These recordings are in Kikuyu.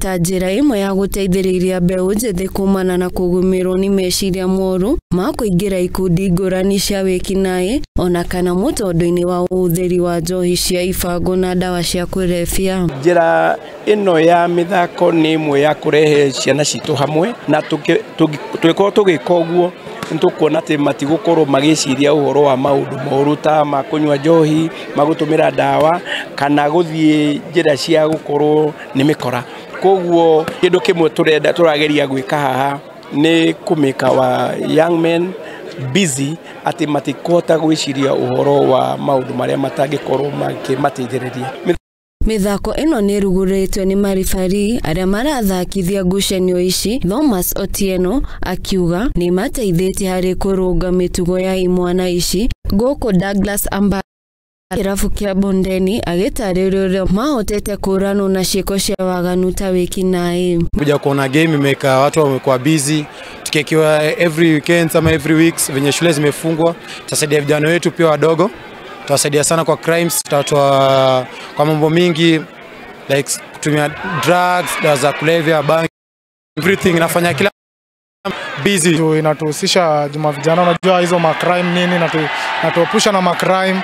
Ta njĩra ĩmwe ya gũteithĩrĩria mbeũ njĩthĩ kumana na kũgũmĩrwo nĩ meciria moru ma kũingĩra ikundi ngũrani cia wĩkinaĩ ona kana mũtondo-inĩ wa ũhũthĩri wa njohi cia ibango na ndawa cia kũrebia. Njĩra ĩno ya mĩthako nĩ ĩmwe ya kũrehe ciana citũ hamwe, na tũngĩkorwo tũgĩka ũguo nĩtũkuona atĩ matigũkorwo magĩciria ũhoro wa maũndũ moru ta ma kũnyua njohi, ma gũtũmĩra ndawa kana gũthiĩ njĩra cia gũkorwo nĩ mĩkora. Koguo kĩndũ kĩmwe tũrenda tũrageria gwĩka haha nĩ kũmĩka wa young men busy atĩ matikũhota gwĩciria ũhoro wa maũndũ marĩa matangĩkorwo makĩmateithĩrĩria. Mĩthako ĩno nĩ ĩrugũrĩtio nĩ maribari arĩa marathakithia ngucanio ici. Thomas Otieno akiuga nĩ mateithĩtie harĩ kũrũnga mĩtugo ya imwana ici. Gũkũ Douglas Amba kĩrabu kĩa Bondeni agĩtarĩria ũrĩa mahotete kũranwo na ciĩko cia waganu ta wĩkinaĩ. Kuja kuona game imeweka watu wamekuwa busy, tukiwekewa every weekend ama every weeks venye shule zimefungwa, tutasaidia vijana wetu pia wadogo, tutawasaidia sana kwa crimes, tutatoa kwa mambo mingi like kutumia drugs, dawa za kulevya, bangi, everything inafanya kila busy. Inatuhusisha juma vijana, unajua hizo ma crime nini, natuepusha na ma crime.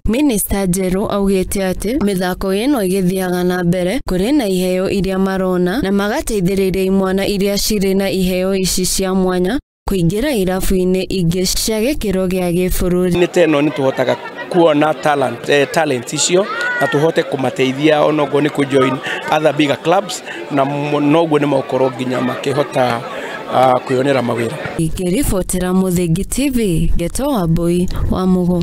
Minista Njeru augĩte atĩ mĩthako ĩno ĩgĩthiaga na mbere kũrĩ na iheo iria marona na magateithĩrĩria imwana iria cirĩ na iheo ici cia mwanya kũingĩra irabu-inĩ ingĩ cia gĩkĩro gĩa gĩbũrũri. Nĩ ta ĩno nĩ tũhotaga kuona talent icio na tũhote kũmateithia onokorwo nĩ kũ join other bigger clubs, na noguo nĩ megũkorwo nginya makĩhota kwĩyonera mawĩra. Ngĩribotera Mũthingi TV, Geto Wambui wa Mũgũ.